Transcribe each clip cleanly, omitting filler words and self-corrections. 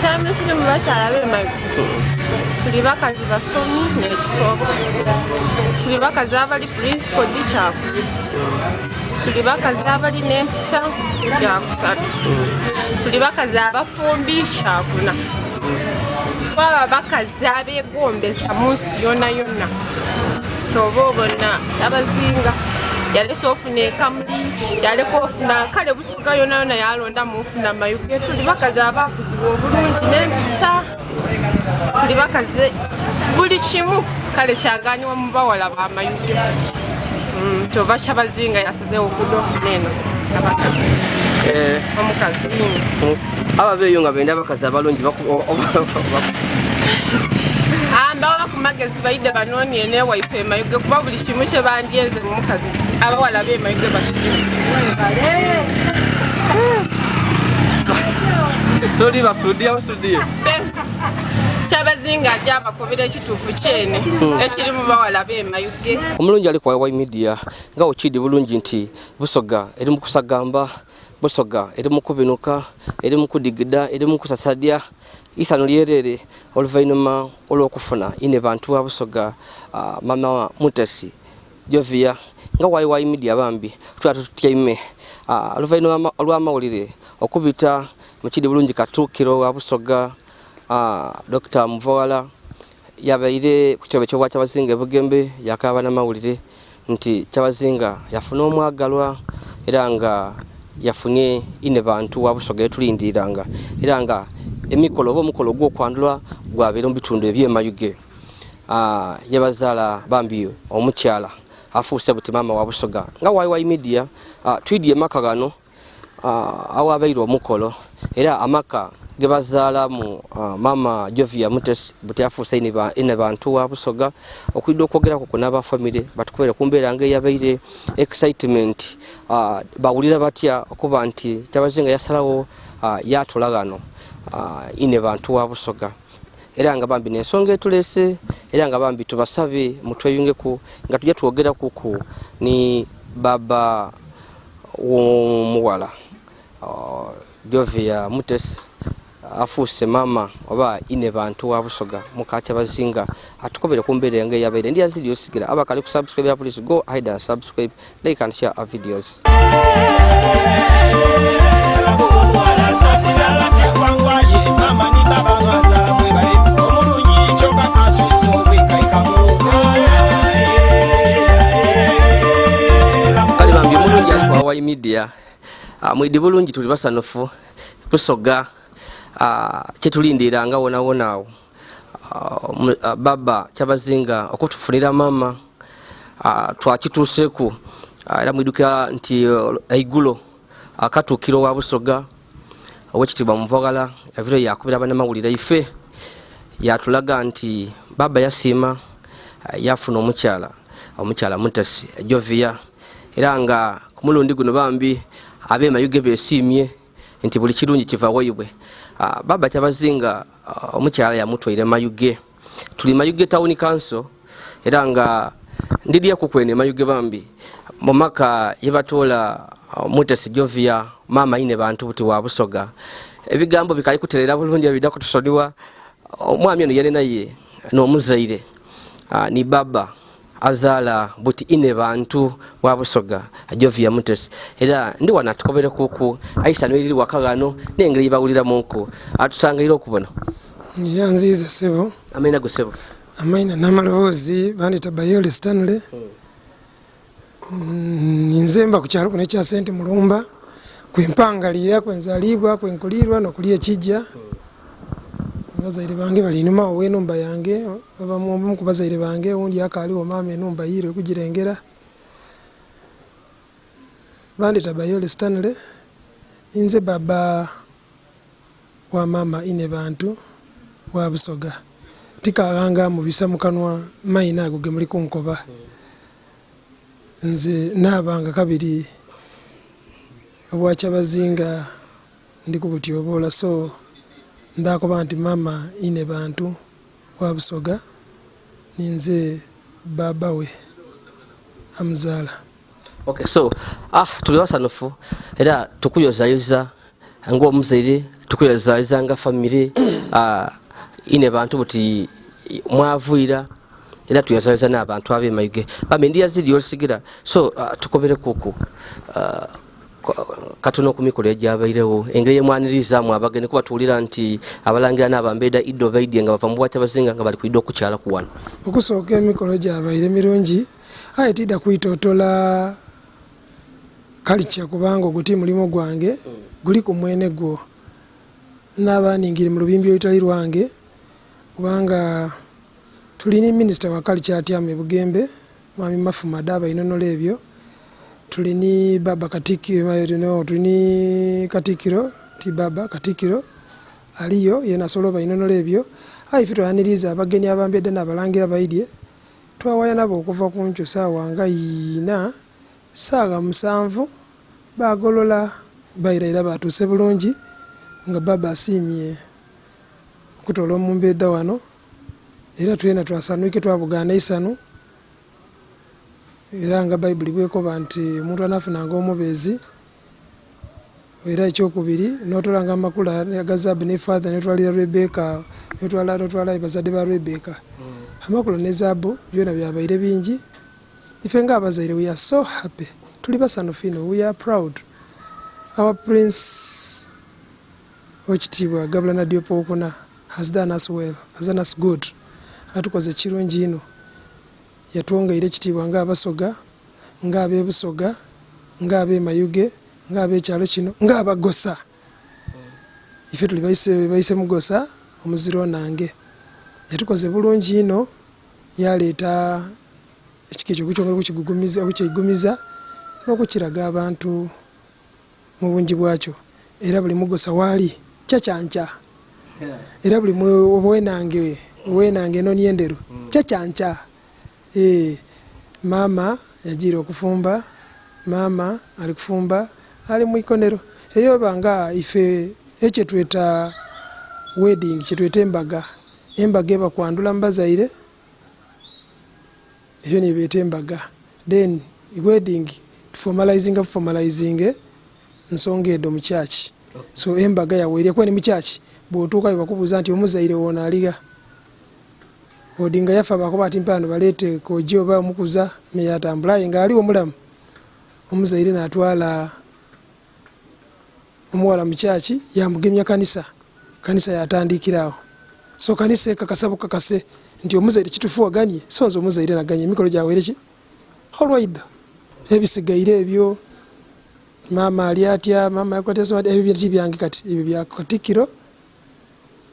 Ekyama ekiri mu bakyala b'e Mayuge, tuli bakazi basomi n'ekisooka, tuli bakazi abali principled kyakubiri, tuli bakazi abali n'empisa kyakusatu, tuli bakazi abafumbi kyakuna, twaba bakazi abegombesa mu nsi yona yona. Kyoba obona Kyabazinga yalese ofuna ekamuli, yaleka ofuna kale Busoga yona yona yalonda mufuna Mayuge. Tuli bakazi abakuzibwa obulungi n'empisa, tuli bakazi buli kimu kale kyaganyiwa mu bawala ba Mayuge. Kyova Kyabazinga yasazeewo okudda ofuna eno abakazi. Omukazi Ababeeyo nga benda abakazi abalungi Ambawa ku magezi baidde banoonye newaife Mayuge, kuba buli kimu kye bandyenze mu mukazi abawala b'e Mayuge bakirimu. Toli basudiya basudiye. Kyabazinga ajja abakobera ekituufu kyene ekiri mu bawala b'e Mayuge. Omulungi ali kwa media nga okidi bulungi nti Busoga eri mu kusagamba, Busoga eri mu kubinuka, eri mu kudigida, eri mu kusasadya isano lyerere oluvannyuma olw'okufuna ine bantu ba Busoga, mama Mutesi Jovia nga YY Media bambi tuba tutyaime oluvannyuma olw'amawulire okubita mu kidi bulungi katuukiro wa Busoga, Dr. Muvawala yabaire ku kitebe ky'obwa Kyabazinga e Bugembe, yakaaba n'amawulire nti Kyabazinga yafuna omwagalwa era nga yafunye ine bantu wa Busoga etulindiriranga, era nga emikolo oba omukolo ogw'okwandulwa gwabeera mu bitundu eby'e Mayuge. Yabazaala bambi omukyala afuuse buti maama wa Busoga. Nga YY Media twidye emaka gano awabaire omukolo, era amaka gebazaalamu mama Jovia Mutesi buti afuuse ine bantu wa Busoga. Okwidda okwogeraku ku n'aba famire batukubere ku mbeera nga eyabaire excitement, bawulira batya okuba nti Kyabazinga yasalawo yatula ghano ine bantu wa Busoga, era nga bambi n'ensonga etulese, era nga bambi tubasabe mutweyungeku nga tujja twogeraku ku ni baba w'omuwala Jovia Mutesi afuuse mama oba ine bantu wa Busoga muka Kyabazinga, atukobere ku mbeera nga eyabaire. Ndi aziri osigira abakali ku subscribe, please go ahead and subscribe, like and share our videos. Kale bambi omulungi ali kwa Y Media, mwidi bulungi, tuli basanufu. Busoga kyetulindiranga wona wona awo, baba Kyabazinga okutufunira mama twakituuseku. Era mwidukira nti eigulo akatuukiro wa Busoga owekitiibwa Muvagala yavire yakubira banamawulire ife yatulaga nti baba yasiima, yafuna omukyala Mutesi Jovia, era nga ku mulundi guno bambi ab'e Mayuge besiimye nti buli kirungi kiva waibwe. Baba Kyabazinga omukyala yamutwaire Mayuge. Tuli Mayuge Town Council, era nga ndidyaku kwene Mayuge bambi mu maka yebatoola Mutesi Jovia maama ine bantu buti wa Busoga. Ebigambo bikali kuterera bulungi ebida kutusoniwa. Omwami ono yali naye n'omuzaire ni baba azaala buti ine bantu wa Busoga Jovia Mutesi, era ndi wano atukobere kuku aisa neriri waka ghano n'engeri yebawuliramuku. Atusangaire okubona. Yanziiza sebo. Amaina go sebo? Amaina n'amaloboozi bandita Bayole Stanley. Ninze mba ku kyalo kuno ekya Sente Mulumba, kwempangalira, kwenzaliibwa, kwenkuliirwa n'okulya ekijja. Abazaire bange bali inhuma awo w'enhumba yange, abamu ku bazaire bange owundi akaaliwo, maama enhumba yiire oli kugirengera. Bandita Bayole Stanley, ninze baba wa maama Inebantu wa Busoga. Tikaghanga mubisa mu kanwa maina ago ge muli kunkoba. Nze naabanga kabiri obwakyabazinga ndi kubutyoboola, so ndaakoba nti maama Inebantu wa Busoga ninze bbaabba we amuzaala. Okay, so tuli basanufu era tukuyozayoza ng'omuzaire. Tukuyazaayiza nga famire ine bantu buti mwavuyira era tuyazaayiza n'abantu ab'emayuge bambi ndi yazidi yolisigira. So tukobere kuku katono ku mikolo egyabairewo, engeri yemwaniririzaamu abageni, kuba tuwulira nti abalangira n'abambeeda iddo baidye nga bava mu bwakyabazinga nga bali kwidda okukyala ku wano. Okusooka emikolo gyabaire mirungi, aye tidda kwitotola kalica kubanga ogwo ti mulimu gwange, guli ku mwene gwo. Naaba ningire mu lubimbi olutali lwange, kubanga tuli ni minisita wa kalica atyama e Bugembe, Mwami Mafumada, abainonola ebyo. Tuli ni baba Katikiro, no, tuli ni Katikiro, ti baba Katikiro aliyo yena asobola obainonola ebyo. Aye ife twayaniriza abagenyi abambedde n'abalangira baidye, twawaya nabo okuva ku nkyo saawa nga 4 saawa 7 bagolola baira, era batuuse bulungi nga baba asiimye okutola omumbedda wano, era twena twasanwike twabugaana isanu. Era nga Bayibuli bwekoba nti omuntu anafunanga omubeezi, era ekyokubiri notolanga amakula aga zaabu ne father notwalira Rebeka, notwala bazadde ba Rebeka amakula ne zaabu, byona byabaire bingi. Ife nga abazaire we are so happy, tuli basanufu ino, we are proud. Our prince Owekitiibwa Gabula Nadiope Owokuna has done us well, has done us good, atukoze kirungi ino, yatwongeire ekitiibwa nga Abasoga, nga ab'e Busoga, nga ab'e Mayuge, nga ab'ekyalo kino, nga Abagosa. Ife tuli baise Mugosa omuziro nange. Yatukoze bulungi ino, yaleeta ekika ekyo okukyongera okukigugumiza, okukyeigumiza n'okukiraga abantu mu bungi bwakyo. Era buli Mugosa waali kyakyanca, era buli owenange enoni enderu kyakyanca. Maama yagiira okufumba, maama ali kufumba ali mwikonero. Eyo oba nga ife ekyetweta wedding, kyetweta embaga, embaga eba kwandula mu bazaire, eyo nebeeta embaga. Then wedding formalizing, formalizing nsonga edo mu church. So embaga yaweire kuba ni mu church bwotuukayo bakubuuza nti omuzaire wono aliga odinga yafa, bakuba ati mpano baleete koji oba omukuza neyatambula, aye nga aliwo mulamu. Omuzaire natwala omuwala mu church, yamugemya kanisa, kanisa yatandikira awo. So kanisa ekakasa bukakase nti omuzaire kitufu waganye, so nze omuzaire naganye, emikolo gyaweire ki olwaida. Ebisigaire ebyo maama ali atya, maama yakola atya, ebyo bintu byange kati, ebyo bya Katikiro,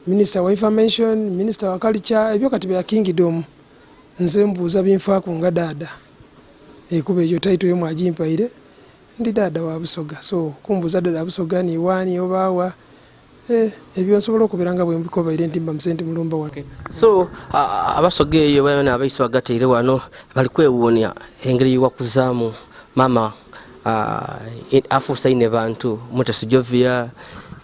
minister wa information, minister wa culture, ebyo kati bya kingdom. Nze mbuuza binfaaku nga daada, ekuba eyo title yo mwagimpaire, ndi daada wa Busoga. So kumbuuza daada wa Busoga ni waani obaawa, ebyo nsobola okubeera nga bwe mbikobaire nti mba musente mulumba wano. So Abasoga eyo bana abaisi bagateire wano bali kwewuunya engeri yiwakuzaamu maama afuusa ine bantu Mutesi Jovia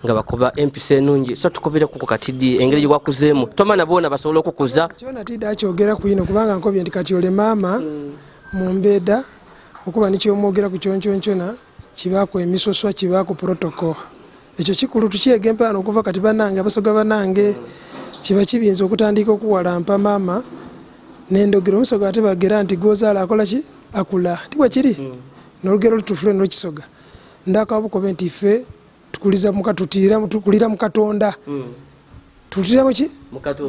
nga bakuba empisa enungi. So tukobere kuko katidi engeri yiwakuzeemu tomana boona basobola okukuza. Kyona tidda akyogera ku ino kubanga nkobye nti kati ole maama mu mbeeda okuba nikyomwogera ku kyonkyonkyona kibaku emisoswa, kibaku protocol. Ekyo kikulu tukyege mpaano okuva kati banange Abasoga banange, kiba kibinza okutandika okuwalampa maama nendogero. Omusoga ate bagera nti gwozaala akola ki akula, ti bwe kiri? N'olugero lutuufu lwene lwekisoga ndaka bukobe nti ffe tukuliza muka, tutira, tukulira mu Katonda. Tutira mu ki?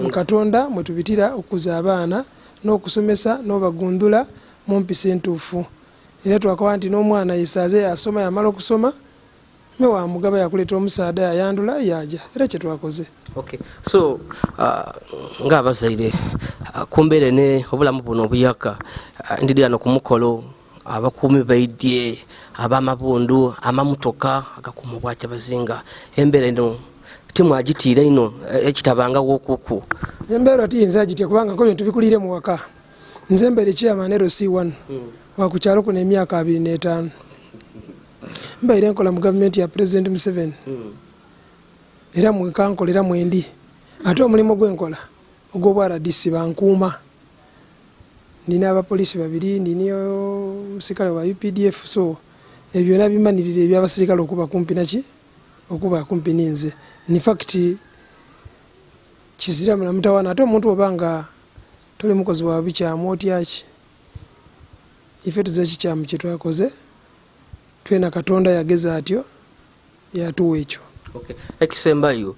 Mu Katonda mwe tubitira okukuza abaana n'okusomesa n'obagundula mu mpisa entuufu. Era twakoba nti n'omwana yesaaze yasoma, yamala okusoma me wamugaba yakuleetera omusaadha yayandula yaja, era kyetwakoze. Okay. So ng'abazaire kumbeere ne obulamu buno obuyaka, ndidira no ku mukolo abakuumi baidye ab'amabundu amamutoka agakuuma obwakyabazinga, embeera eno timwagitiira ino ekitabangawo okuku? Embeera tiyinza gitya kubanga nkobye ntubikulire mu waka. Nze mbeere chairman LC1 wa ku kyalo kuno emyaka 25, mbaire nkola mu gavumenti ya President Museveni, era mwekankolera mwendi, ate omulimu gwenkola ogw'obwa RDC bankuuma, nina abapoliisi babiri, nina omusirikale wa UPDF, so ebyo byona bimanirira ebyabasirikale okuba kumpi naki. Okuba kumpi ninze. In fact kizira na mutawana, ate omuntu oba nga toli mukozi wa bikyamu otyaki? Ife tuze kikyamu kye twakoze, twena Katonda yageza atyo yatuwa ekyo. Okay. Ekisembayo,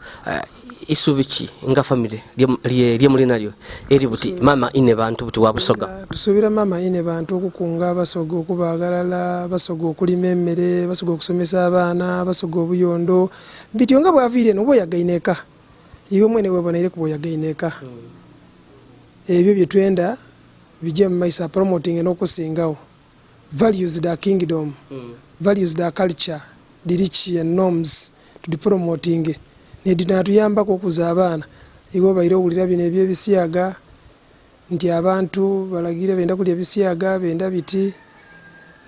isubi ki nga family lye muli nalyo eri buti mama ine bantu buti wa Busoga? Tusuubira mama ine bantu okukunga Abasoga, okubaagalala, Abasoga okulima emmere, Abasoga okusomesa abaana, Abasoga obuyondo bityo nga bwaviire eno oba oyagaine eka, iwe mwene weboneire kuba oyagaine eka. Ebyo bye twenda bijje mu maiso, promoting n'okusingawo values da kingdom, values da culture diriki and norms, tudipromoting nedinatuyambako okuza abaana. Iwe obaire owulira bino ebyebisiyaga nti abantu balagira benda kulya ebisiyaga, benda biti.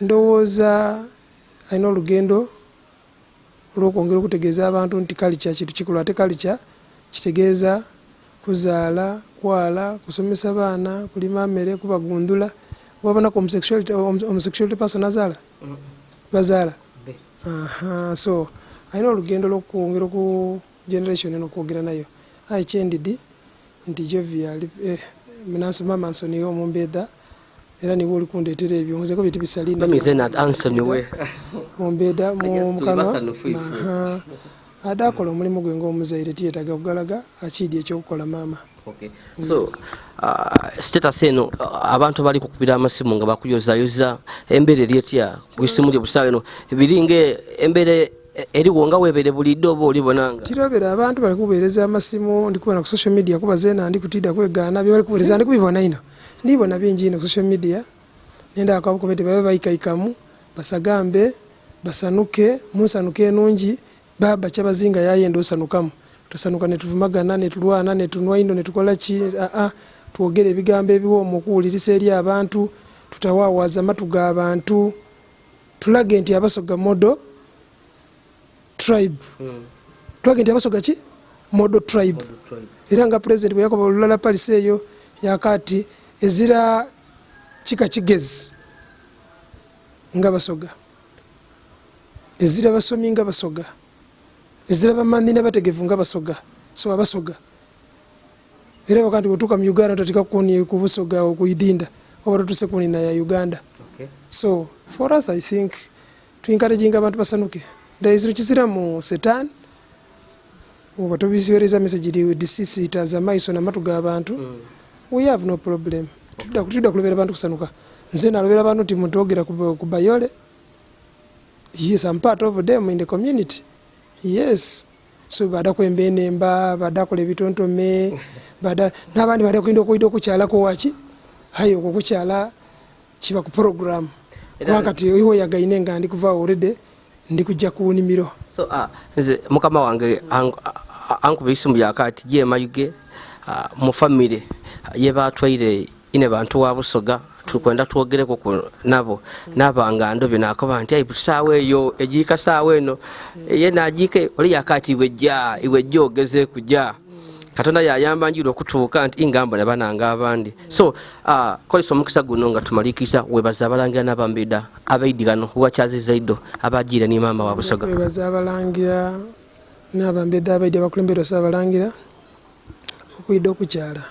Ndowooza alina olugendo olw'okwongera okutegeeza abantu nti culture kintu kikulu, ate culture kitegeeza kuzaala, kwala, kusomesa baana, kulima mmere, kubagundula. Wabonako homosexuality person azaala? Bazaala. Aha, so alina olugendo lw'okwongera oku generation eno okwogera nayo. Aye kyendidi nti Jovia mama nsoniwe omumbedha, era niwe oli kundeetera ebyo nzeko biti bisalina. Mami then ansoniwe. Mumbedha mu mukanwa. Ada akola omulimu gwe ng'omuzaire, tiyetaaga kugalaga akiidi ekyokukola maama. Okay. So status eno, abantu bali kukubira amasimu nga bakuyozayoza, embeera eri etya ku isimu lye busaawa eno? Biringa embeera eriwo nga webeere bulidde oba olibonanga? Tirobera abantu bali kubuweereza amasimu, ndi kubona ku social media, kuba zeena ndi kutida kwegaana bye bali kubuweereza, ndi kubibona ino, ndibona bingi ino ku social media. Nenda akabukobe nti babe baikaikamu, basagambe, basanuke munsanuka enungi. Baba kyabazinga yayenda osanukamu, tosanuka netuvumagana netulwana netunwa ino netukola ki. Aa, twogere ebigambo ebiwoomu okuwulirisa eri abantu, tutawaawaza amatu g'abantu, tulage nti Abasoga model tribe. Tulage nti Abasoga ki model tribe. Era nga president bwe yakoba olulala Paris eyo yakaati, ezira kika kigezi nga Basoga, ezira basomi nga Basoga, ezira bamanyi n'abategevu nga Basoga. So Abasoga era baka nti bwotuuka mu Uganda totika kuni ku Busoga okuyidinda oba totuse kunina ya Uganda. So for us, I think tuencouraging abantu basanuke. Ndaiziro kizira mu setan oba tobisiwereza message disisitaza amaiso n'amatu g'abantu. We have no problem. Tudda kulobera abantu kusanuka. Nze nalobera abantu nti muntu ogera ku bayole. Yes, I'm part of them in the community. Yes, so bada kwemba enemba, bada kola ebitontome, bada n'abandi bada kuyinda okuyida okukyalako waki, aye okwo okukyala kiba ku program. Kuba kati iwe yagaine nga ndi kuva already ndi kujja ku nimiro. So nze mukama wange ankuba isimu yakati je Mayuge, mu family ye batwaire ine bantu wa Busoga, tukwenda twogereko ku nabo nabanga ndobye nakoba nti ai saawa eyo ejiika saawa eno ye najiike oli yakati iwe jja, iwe jja ogeze kujja. Katonda yayamba njira okutuuka nti ingamba ne bananga abandi. So kolesa omukisa guno nga tumalikiza, webaza abalangira n'abambida abaidigano wakyaziza iddo abajiira ni maama wa Busoga. Webaza abalangira n'abambida abaidi abakulemberwa Ssaabalangira okwida okukyala.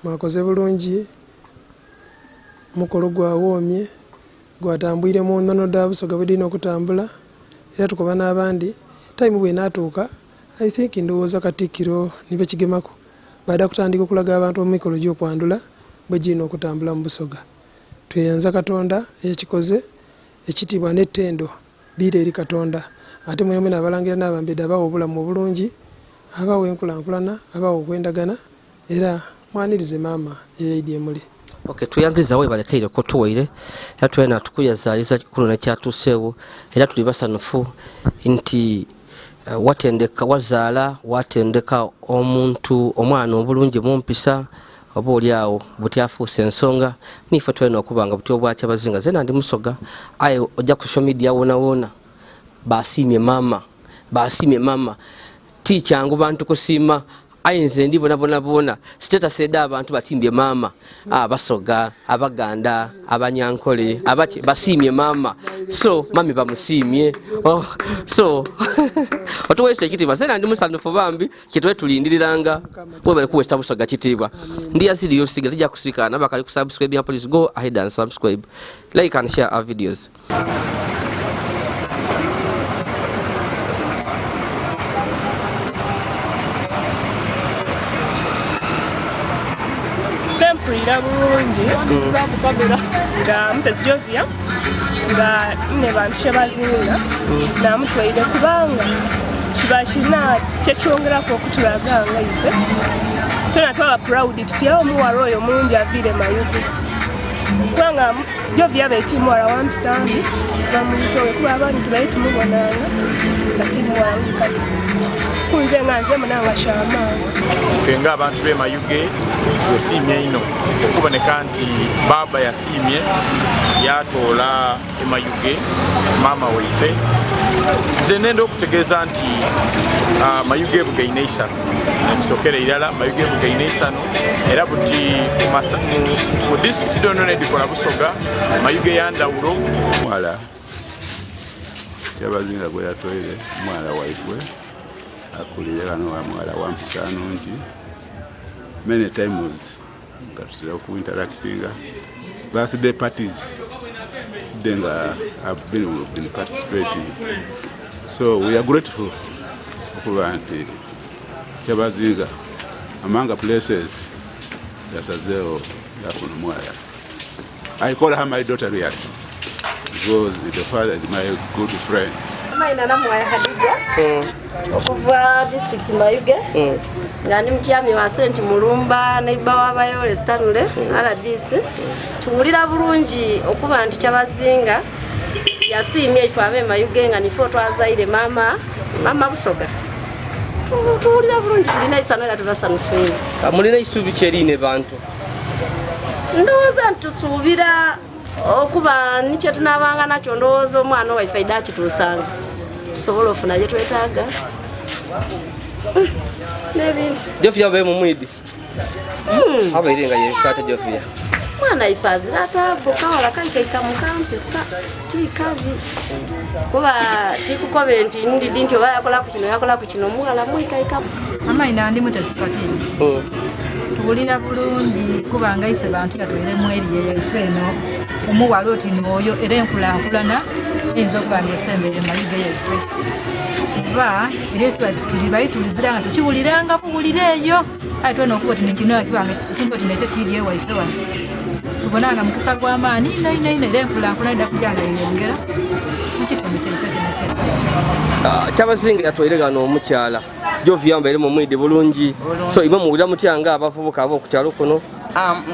Mwakoze bulungi, mukolo gwawoomye, gwatambwire mu nnono dha Busoga bwe dhirina okutambula. Era tukoba n'abandi time bw'enaatuuka, I think ndowooza Katikkiro ni bekigemaku baada kutandika okulaga abantu emikolo gy'okwandula bwe girina okutambula mu Busoga. Tweyanza Katonda eyakikoze, ekitiibwa n'ettendo biire eri Katonda. Ate mwene mwene abalangira n'abambeda abawa obulamu obulungi, abawa enkulankulana, abawa okwendagana, era mwanirize maama eyaidye emuli. Okay, tuyanziza webalekeire ko tuwaire era twena tukuyazayiza kuno nekyatuseewo, era tuli basanufu nti watendeka, wazaala watendeka omuntu omwana obulungi mumpisa, oba oli awo butyafuuse ensonga nife twena okuba nga butyo obwakyabazinga. Zena ndi Musoga, aye ojja ku social media wona wona basiimye mama, basiimye mama. Ti kyangu bantu kusiima. Aye nze ndi bonabonabona status eda abantu batimbye maama, abasoga, abaganda, abanyankole, abaki basiimye maama. So mami bamusiimye. Oh, so otuweesa ekitiibwa sena ndi musanufu bambi kyetwe tulindiriranga webale kuweesa Busoga kitiibwa. Ndi yaziriyo siga tijja kusikana bakali kusubscribe, please go ahead and subscribe, like and share our videos. Mpulira bulungi nga Mutesi Jovia nga ne bantu kyebazinga namutwaire kubanga kiba kirina kyekyongerako okutulaga nga ife tona twaba proud tutyawo omuwala oyo omulungi aviire Mayuge, kubanga Jovia abaire muwala wa mpisambi bamutowe kuba abantu tubaire tumubonanga kati muwala kati kunze nga nze munanga kyamaanyi. Ffe ng'abantu b'e Mayuge twesiimye ino okuboneka nti baaba yasiimye yatoola e Mayuge maama waife. Nze nenda okutegeeza nti Mayuge ebugaine eisano ekisokera irala, Mayuge ebugaine eisano era buti mu disitulikiti dyono nedikola Busoga Mayuge yandawulo. Muwala Kyabazinga gwe yatwaire muwala waifwe akulire wano wa muwala wa mpisa nungi. Many times nga tutera okuinteractinga birthday parties then we've been participating, so we are grateful okuba nti Kyabazinga among places yasazeewo yafuna omuwala. I call her my daughter really because the father is my good friend. Amaina Namuwaya Hadija okuva district Mayuge nga ndi mutyami wa Senti Mulumba neighbor wa Bayole Stanley RDC. Tuwulira bulungi okuba nti Kyabazinga yasiimye ife ab'e Mayuge nga nife otwazaire maama Busoga. Tuwulira bulungi, tulina isano era tubasanufu nnyo. Mulina isuubi kyeriine bantu? Ndowooza nti tusuubira okuba nikye tunaabanga nakyo, ndowooza omwana waife aidde akituusanga tusobole ofuna gye twetaaga n'ebindi. Jovia abaye mumwidi abaire nga yensata Jovia mwana ife azira taabu kawala kaikaika mukampisa tikabi kuba tikukobe nti ndidi nti oba yakolaku kino yakolaku kino muwala mwikaika. Amaina ndi Mutesi Fatini. Tuwulira bulungi kubanga ise bantu yatwairemu eriyo yaife eno omuwala oti nooyo era enkulankulana eyinza okuba nga esembere Mayuge yaife kuba era tulibayi tulizira nga tukiwuliranga buwulira eyo aye twena okuba oti nekino kibanga ekintu oti nekyo kiri ewaife wano tubonanga mukisa gw'amaani ino ino ino era enkulankulana edda kujja nga yeyongera mu kitundu kyaife kino kyaife. Kyabazinga yatwaire gano omukyala Jovia mbaire mumwidi bulungi, so imwe muwulira mutya nga abavubuka ab'okukyalo kuno?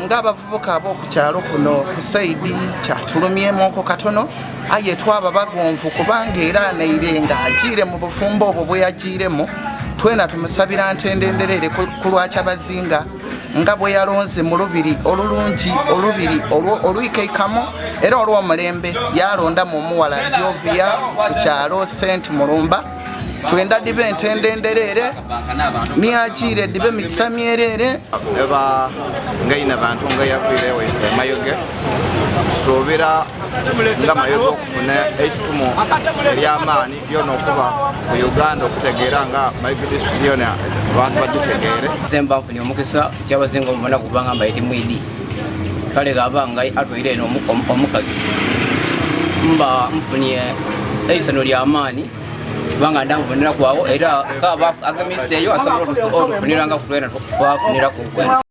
Ng'abavubuka ab'okukyalo kuno ku side kyatulumyemuko katono, aye twaba bagonvu kubanga era naire ng'agiire mu bufumbo obwo bwe yagiiremu twena tumusabira ntendenderere ku lwa Kyabazinga nga bwe yalonze mu lubiri olulungi olubiri olwikeikamu era olw'omulembe yalondamu omuwala Jovia ku kyalo St Mulumba. Twenda dibe entendenderere myagiire dibe mikisa myerere. Eba ngaina bantu nga yakwire waife Mayuge tusuubira nga Mayuge okufuna ekitumu ery'amaani lyona okuba ku Uganda okutegeera nga Mayuge district yona abantu bagitegeere. Nze mba nfunye omukisa Kyabazinga omubona kubanga mbaite mwidi kale gaba nga atwaire eno omukazi mba nfunye eisano ly'amaani kubanga ndamubonera kwawo era kaba agemisite eyo asobola otufuniranga kutwena twafuniraku.